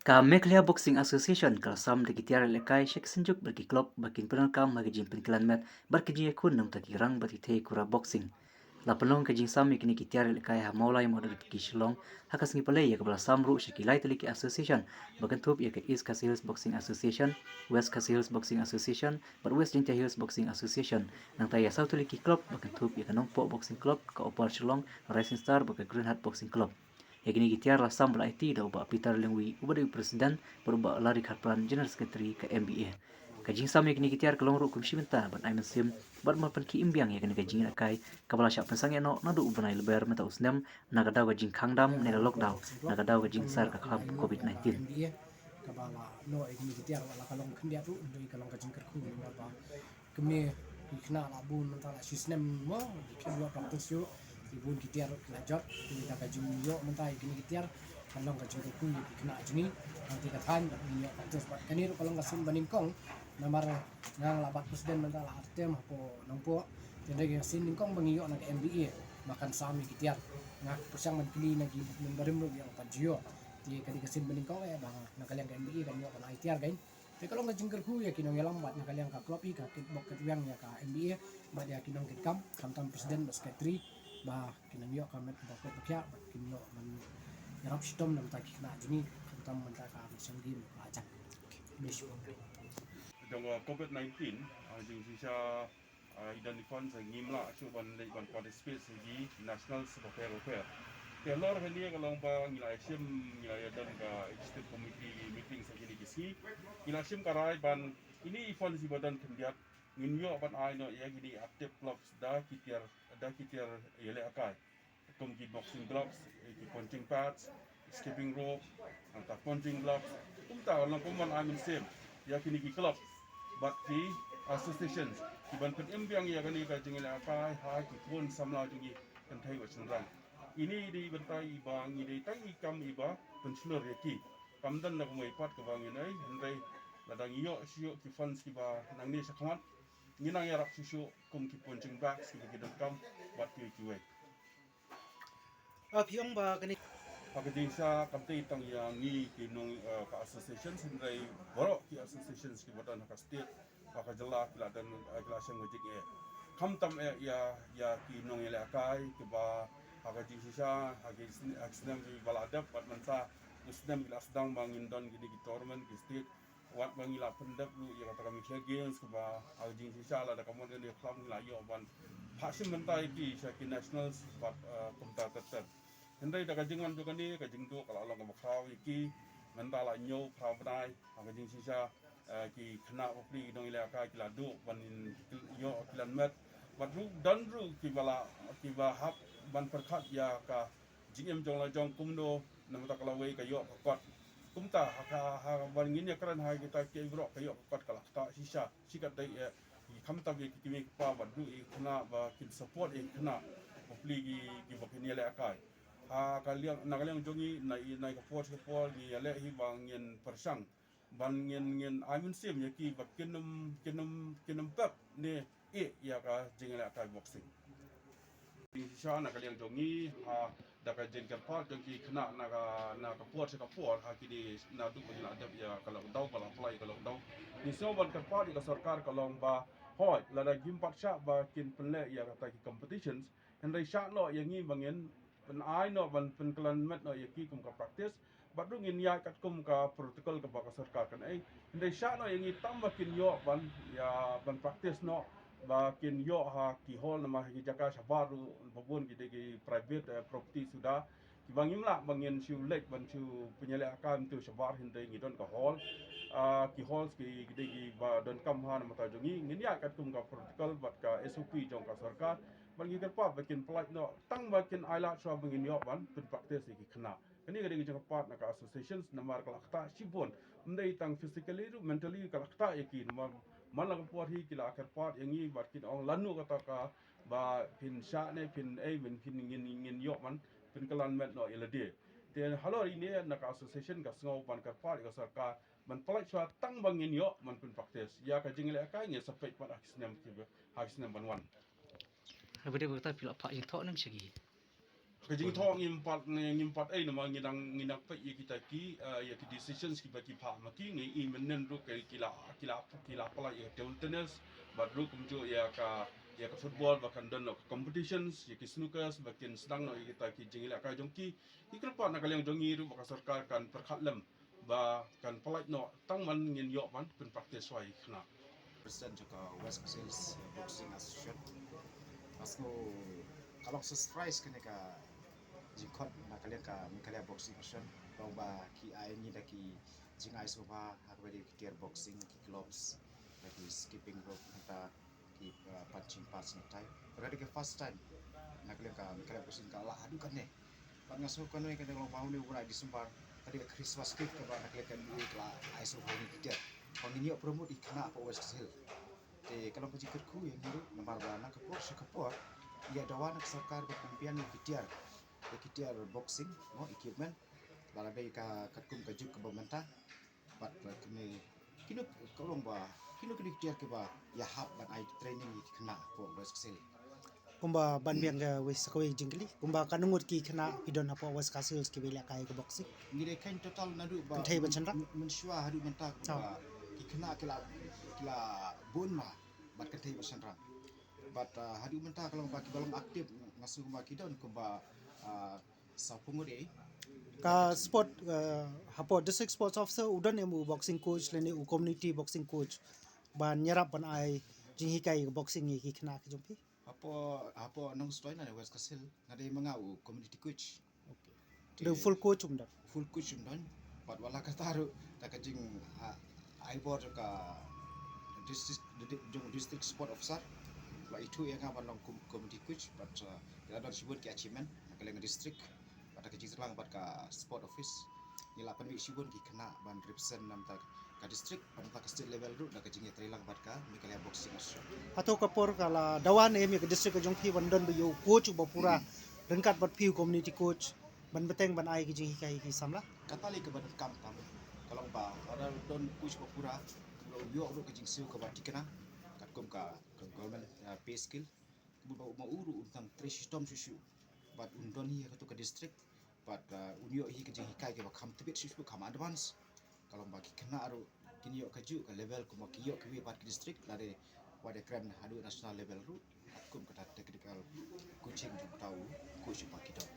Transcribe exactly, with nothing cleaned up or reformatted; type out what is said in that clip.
Ka Meghalaya Boxing Association ka la sam da ki tiar ïalehkai sha ki synjuk bad ki club ba kin pyndonkam ha ka jingpynkhlaiñ met bad ka jingïakhun na ka bynta ki rang bad ki thei kura boxing. La pynlong ka jingsam ïa kine ki tiar ïalehkai ha Mawlai Mawdar ki Shillong ha ka sngi Palei, ïa kaba la sam ruh sha ki lai tylli ki association ba kynthup ïa ka East Khasi Hills Boxing Association, West Khasi Hills Boxing Association bad West Jaintia Hills Boxing Association. Nangta ïa saw tylli ki club ba kynthup ïa ka Nongpoh Boxing Club, ka Upper Shillong Rising Star bad ka Green Heart Boxing Club. Ïa kine ki tiar la sam ba la aiti da u Bah Peter Lyngwi uba dei u president bad u Bah Larry Kharpran, general secretary ka M B A. Ka jingsam ïa kine ki tiar ka long ruh kum shi bynta ban ai mynsiem bad ban pynkhie im biang ïa kane ka jingïalehkai kaba la shah pynsangeh noh naduh u bnai Lber mynta u snem na ka daw ka jingkhang dam ne ka lockdown na ka daw ka jingsar ka khlam covid nineteen. M B A kaba la noh ïa kine ki tiar, la ka long khyndiat ruh, hynrei ka long ka jingkyrkhu namar ba kmie ki khynnah la bun mynta la shi snem mo, ki ïoh practice ïoh, ki bun ki tiar ki la jot, ki da ka jingïoh mynta ïa kine ki tiar ka long ka jingkyrkhu ïa ki khynnah jong ngi. Hangtei ka thaiñ ba ngi ïoh practice bad kane ruh ka long ka sien ba nyngkong namar nga la bat president mynta la ar term hapoh Nongpoh. Te hynrei ka sien nyngkong ba ngi ïoh na ka M B A ba kan sam ïa ki tiar. Nga pyrshang ban kylli na ki member barim ruh ïa ka pat ju ïoh. Te ka dei ka sien ba nyngkong eh ba na ka liang ka M B A kan ïoh ban ai tiar kein. Te ka long ka jingkyrkhu ïa ki nongïalam bad na ka liang ka club hi ka kitbok kitwiang ïa ka M B A bad ïa ki nongkitkam khamtam president bad secretary ba kin nang ïoh ka met ba kut ba khiah bad kin ïoh ban ïarap shitom na bynta ki khynnah jong ngi khamtam bynta ka Asian Game ka la jam. Dong, uh, covid nineteen, uh, jingshisha, uh, i don i fund sa ngim lah shuh ban leit ban participate sa ki national sa bapher bapher. Te halor kane ka long ba ngi la ïashim, ngi la ïadon ka executive committee meeting sa kine ki sngi. Ngi la shim ka rai ban ine i fund sa ba don khyndiat ngin ïoh ban ai noh ïa kine active clubs da ki tiar, da ki tiar ïalehkai. Kum ki boxing gloves, eh, ki punching pads, skipping rope, nangta punching gloves. Kumta la kum ban ai mynsiem ïa kine ki club bad ki associations ki ban pynim biang ïa kane ka jingïalehkai ha ki khun samla jong ngi kynthei bad shynrang. Ine i dei bynta iba ngi dei tang i kam iba pynshlur ïa ki. Kam don na kumwei pat kaba ngin ai, hynrei lada ngi ïoh shuh ki funds kiba nangne shakhmat ngin nang ïarap shuh shuh kum ki punching bags kiba ki donkam bad kiwei kiwei. Ah, phi ong ba kane. Ha ka jingshisha kam dei tang ïa ngi ki nong, eh, ka association, hynrei baroh ki associations kiba don ha ka state, ha ka jylla ki la don, eh, ki la shem ka jingeh. Khamtam eh ïa, ïa ki nongïalehkai kiba ha ka jingshisha, ha ki sne-, ha ki snem kiba la dep bad mynta u snem ki la sdang ba ngin don kine ki tournament ki state. Wat ba ngi la pyndep ruh ïa kata ka Meghalaya Games kaba ha ka jingshisha lada ka mon kane ka khlam ngi la ïoh ban phah shim bynta ïa ki sha ki nationals bad, eh, kumta ter ter. Hynrei da ka jingwan jong kane ka jingduh ka la long kaba khraw ïa ki, mynta la hynñiew phra bnai ha ka jingshisha, eh, ki khynnah bapli ki nongïalehkai ki la duh ban ïoh ki lan met bad ruh don ruh kiba la, kiba hap ban pyrkhat ïa ka jingim jong la jong kumno namar ka lawei ka ïoh ka kot. Kumta ha ka, ha ban ngin ïakren ha kita kiei baroh ka ïoh ka kot ka la ktah shisha. Shi katdei eh, khamtam ïa ki kmie ki kpa bad ruh ïa ki khynnah ba kin support ïa ki khynnah bapli ki, kiba kin ïalehkai. Ha ka liang, na ka liang jong ngi na i, na ka por sha ka por ngi ïaleh hi ba ngin pyrshang ban ngin, ngin ai mynsiem ïa ki ba kin ym, kin ym, kin ym pep ne ïeh ïa ka jingïalehkai boxing. Jingshisha na ka liang jong ngi ha da ka jingkyrpad jong ki khynnah na ka, na ka por sha ka por ha kine naduh ba ngi la dep ïa ka lockdown, ba la plie ïa ka lockdown. Ngi sngew ban kyrpad ïa ka sorkar ka long ba hooid lada kim pat shah ba kin pynleh ïa kata ki competitions, hynrei shah noh ïa ngi ba ngin pyn-ai noh ban pynkhlaiñ met noh ïa ki kum ka practice. Bad ruh ngin ïaid katkum ka protocol kaba ka sorkar kan ai. Hynrei shah noh ïa ngi tang ba kin ïoh ban ïa ban practice noh ba kin ïoh ha ki hall namar ha ki jaka shabar ruh ba bun ki dei ki private, eh, property suda. Kiba ngim lah ba ngin shu leit ban shu pynïalehkai mynta shabar hynrei ngi don ka hall. Ah, ki halls ki, ki dei kiba donkam ha na bynta jong ngi, ngin ïaid katkum ka protocol bad ka S O P jong ka sorkar. Bad ngi kyrpad ba kin pynlait noh tang ba kin ai lad shuwa ba ngin ïoh ban pynpractice ïa ki khynnah. Kane ka dei ka jingkyrpad na ka associations namar ka la ktah shibun. Ym dei tang physically ruh, mentally ka la ktah ïa ki namar man la ka por hi ki la kyrpad ïa ngi bad kin ong lano kata kaba phin shah ne phin ei, phin, phin ngin, ngin ïoh ban pynkhlaiñ met noh ïa lade. Te halor ine na ka association ka sngew ban kyrpad ïa ka sorkar ban pynlait shuwa tang ba ngin ïoh ban pynpractice. Ïa ka jingïalehkai ngin sa peit pat ha ki snem kiba, ha ki snem ban wan. Haba dei ba kata phi la phah jingthoh ne ym shaki? Ka jingthoh ngim pat, ngim pat ei namar ngi dang, ngi dang peit ïa kita ki, eh, ïa ki decisions kiba ki phah ma ki. Ngi i mynnin ruh ki, ki la, ki la, ki la pynlait ïa ka table tennis, bad ruh kumjuh ïa ka, ïa ka football ba kan don noh ka competitions, ïa ki snookers ba kin sdang noh ïa kita ki jingïalehkai jong ki. Ngi kyrpad na ka liang jong ngi ruh ba ka sorkar kan pyrkhat lem ba kan pynlait noh tang man ngin ïoh ban pynpractice wai khynnah. President jong ka West Khasi Hills Boxing Association. Nga sngew ka long surprise kane ka jingkhot na ka liang ka Meghalaya Boxing Association. Long ba ki ai ngi da ki jingai sngewbha ha kaba ïadei ki tiar boxing, ki gloves, da ki skipping rope, nangta ki, uh, punching pads nangtai. Ka dei ka first time na ka liang ka Meghalaya Boxing ka la haduh kane. Bad nga sngew kane ka dei ka long ba une u bnai December ka dei ka Christmas gift kaba na ka liang ka M O A ka la ai sngewbha ïa ngi ki tiar ba ngin ïoh promote ïa ki khynnah hapoh West Khasi Hills. Te ka long ka jingkyrkhu ïa ngi ruh namar ba na ka por sha ka por ïa dawa na ka sorkar ba pynbiang ïa ki tiar, ïa ki tiar boxing, mo, equipment. Lada dei ka katkum ka juk kaba mynta. Bad, uh, kine, kino ka long ba kino kino ki tiar kiba ïahap ban ai training ïa ki khynnah hapoh West Khasi Hills. Kumba ban biang ka wei sa kawei jingkylli, kumba katno ngut ki khynnah ki don hapoh West Khasi Hills kiba ïalehkai ka boxing? Ngi dei khein total naduh ba kynthei bad shynrang? Myn-, mynshuwa haduh mynta kumba ki khynnah ki la, ki la bun ma bad kynthei bad shynrang. Bad, uh, haduh mynta ka long ba kiba long active nga sngew kumba ki don kumba, uh, sawphew ngut ei. Ka sport, uh, hapoh District Sports Officer u don em u boxing coach lane u community boxing coach ban ïarap ban ai jinghikai boxing ïa ki khynnah ki jong phi? Hapoh, hapoh Nongstoiñ lane West Khasi Hills nga dei ma nga u community coach. Okay. Te dei full coach um don? Full coach um don. Bad wat la katta ruh da ka jing, ah, ai bor jong ka district, di-, jong district sport officer. Ba ithuh ïa nga ban long com-, community coach, bad, uh, la don shibun ki achievement na ka liang district. Bad da ka jingtreilang bad ka sport office ngi la pynmih shibun ki khynnah ban represent na bynta ka district, bad na bynta ka state level ruh da ka jingïatreilang bad ka Meghalaya Boxing Association. Hato ka por ka la dawa ne em ïa ka district ka jong phi ban don ba ïa u coach uba pura ryngkat bad phi u community coach ban bteng ban ai ki jinghikai ki samla? Kata lei kaba donkam tam ka long ba lada don coach ba pura, u ïoh ruh ka jingsiew kaba thikna katkum ka, ka government, uh, pay scale. Kumba u ma u ruh un tang trei shitom shuh shuh. Bad un don hi ha kato ka district. Bad, uh, un ïoh hi ka jinghikai kaba kham tbit shuh shuh, kham advance. Ka long ba ki khynnah ruh kin ïoh kajuh ka level kumba ki ïoh kiwei pat ki district, lada wat ïa kren haduh national level ruh. Katkum kata technical coaching jong uta u coach uba ki don.